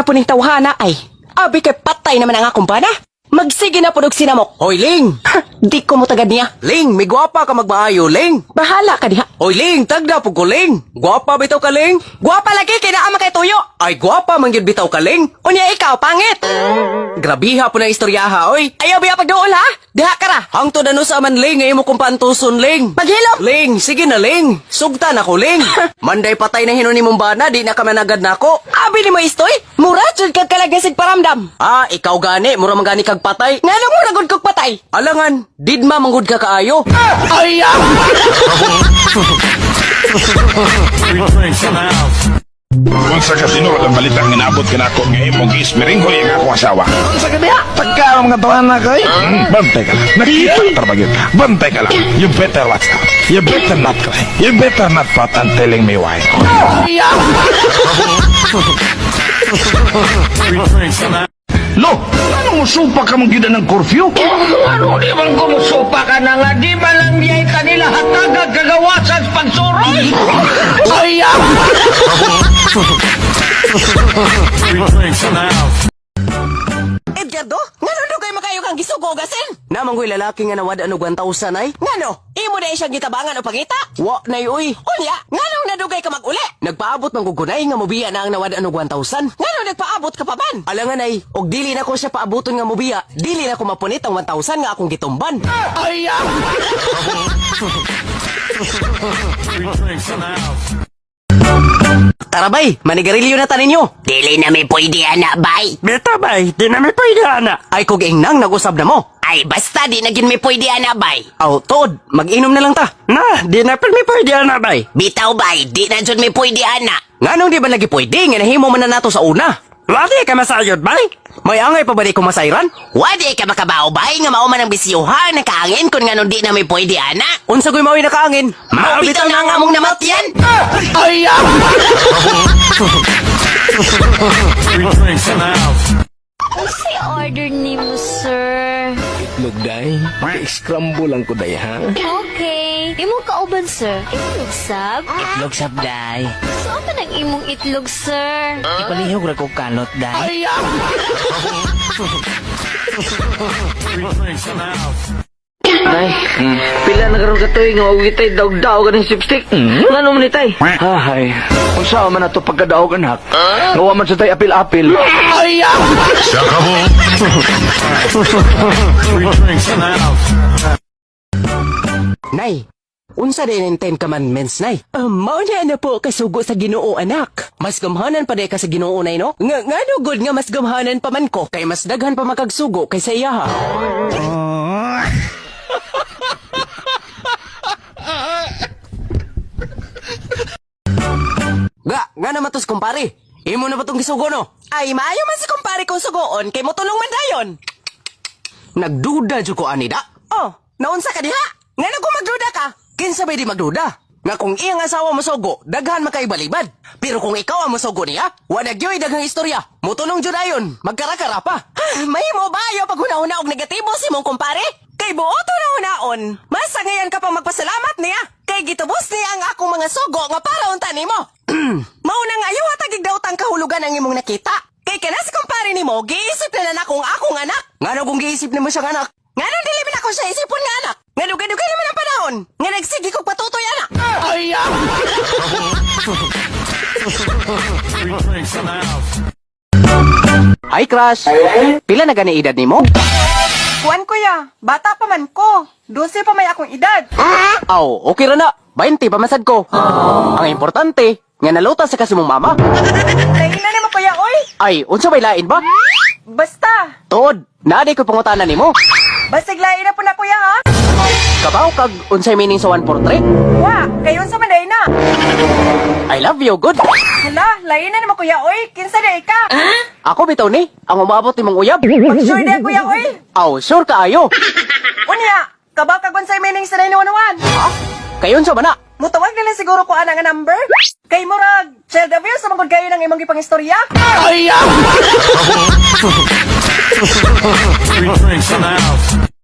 na po ning tawhana ay. Abi kay patay naman ang akong bana. Magsige na po og sinamok. Hoy, Ling! Di ko mo tagad niya. Ling, may gwapa ka magmaayo, Ling! Bahala ka diha. Hoy, Ling, tagda po ko, Ling! Gwapa bitaw ka, Ling! Gwapa lagi kay naa man kay tuyo. Ay, gwapa man gyud bitaw ka, Ling! Unya ikaw pangit. Grabiha po na istoryaha, oy! Ayaw biya pagduol ha. Diha ka ra. Hangtod ano sa man, Ling, ngayon mo kong paantuson, Ling! Paghilom. Ling, sige na, Ling! Sugtan ako, Ling! Manday patay na hinon ni mong bana, di na ka managad nako. Abi ni mo istoy. Mura jud kag kalagasig paramdam. Ah, ikaw gani, mura man gani kag patay. Nganong mura gud kog patay? Alangan, didma manggod ka kaayo. Ay! Kung sa kasino ang balita nga naabot kanako nga imong gismiringhoy ang akong asawa. Sa gabi pagka mga tawanan ko eh. Bantay ka lang. Nakita trabagit ka. Bantay ka lang. You better watch out. You better not cry. You better not pout and telling me why. Lo, ano mo supa ka mong ng curfew? Ano di man kumusupa ka na nga, di man lang niyay kanila hatagag kagawasan sa pagsuroy. Ay, Edgardo, ngano dugay makayo kang gisugo gasin? Namanggoy lalaki nga nawad ano 1,000 ay? Ngano? Imo na siyang gitabangan o pangita? Wa nay uy. Unya, nganong nadugay ka mag-uli? Nagpaabot man gugunay nga mobiya na ang nawad ano 1,000. Ngano nagpaabot ka pa man? Alangan ay, og dili na ko siya paabuton nga mobiya, dili na ko mapunit ang 1,000 nga akong gitumban. Ay, Tara bay, manigarilyo na ta ninyo. Dili na may pwede ana, bay. Beta bay, di na may pwede ana. Ay kog ingnang nag-usab na mo. Ay, basta di na gin may pwede ana, bay. Aw, tuod, mag-inom na lang ta. Na, di na pa may pwede ana bay. Bitaw, bay, di na jud may pwede ana. Nganong di ba lagi pwede nga nahimo man na nato sa una? Wadi ka masayod bay. May angay pa ba di ko masayran? Wadi ka makabaw, bay, nga mao man ang bisyuhan, nakaangin kun nganong di na may pwede ana. Unsa ko'y mao'y nakaangin? Mao bitaw na ang among namatyan. Ay, Unsay order nimo, sir? Itlog, day. Scramble lang ko, day, ha? Okay. Imong kauban, sir. Itlog sab? Itlog sab day. So man ang imong itlog, sir? Ipalihog ra kog kalot day. Tay, pila na karon katuig nga og gitay daog-daog kaning lipstick. Ngano man ni tay? Hay, unsa man ato pagkadaog anak? Nga man sa tay apil-apil. Ay, Nay, unsa din ang 10 commandments, nay? Mao na na po kasugo sa Ginoo anak. Mas gamhanan pa di ka sa Ginoo nay no? Nga ngano gud nga mas gamhanan pa man ko kay mas daghan pa makagsugo kaysa iyaha. Ga, nga naman tos kumpare. Imo na ba tong gisugo no? Ay, maayo man si kumpare kong sugoon kay motulong man dayon. Nagduda jud ko ani da. Oh, naunsa ka diha? Ngano kung magduda ka? Kinsa bay di magduda? Nga kung iyang asawa mosugo, daghan makaibalibad. Pero kung ikaw ang mosugo niya, wa na gyoy daghang istorya. Motulong jud ayon, magkarakara pa. Mahimo ba ayo pag huna-huna og negatibo si mong kumpare? Kay buoto na hunaon, mas ngayon ka pa magpasalamat niya. Kay gitubos niya ang akong mga sugo nga para unta nimo. Mao na nga ayaw atagig daw tang kahulugan ang imong nakita. Kay kana si kumpare nimo, giisip na na akong akong anak. Ngano kung giisip nimo siyang anak? Ngano dili man ako siya isipon nga anak? Nga dugay-dugay naman ang panahon. Nga nagsige kog patutoy anak. Ay, Hi crush. Pila na gani edad nimo? Kuan kuya, bata pa man ko. 12 pa may akong edad. Aw, okay ra na. 20 pa masad ko. Ang importante, nga nalutas sa kasi mong mama. Lain na nimo kuya, oy. Ay, unsa may lain ba? Basta, Tuod, naa ko pangutana nimo. basig lain na po na kuya ha. Kabaw kag unsay meaning sa 143? Wa, kayon sa manday na. I love you, good. Hala, lain na nimo kuya, oy. Kinsa day ka? Ako bitaw ni, ang umabot nimong uyab. Sure day kuya, oy. Aw, sure kaayo. Unya, kabaw kag unsay meaning sa 911? Kayon sa bana. Mutawag nila siguro ko ana nga number. Kay murag, child abuse sa manggod kayo ng imong gipangistorya. Ay, Three drinks in the house.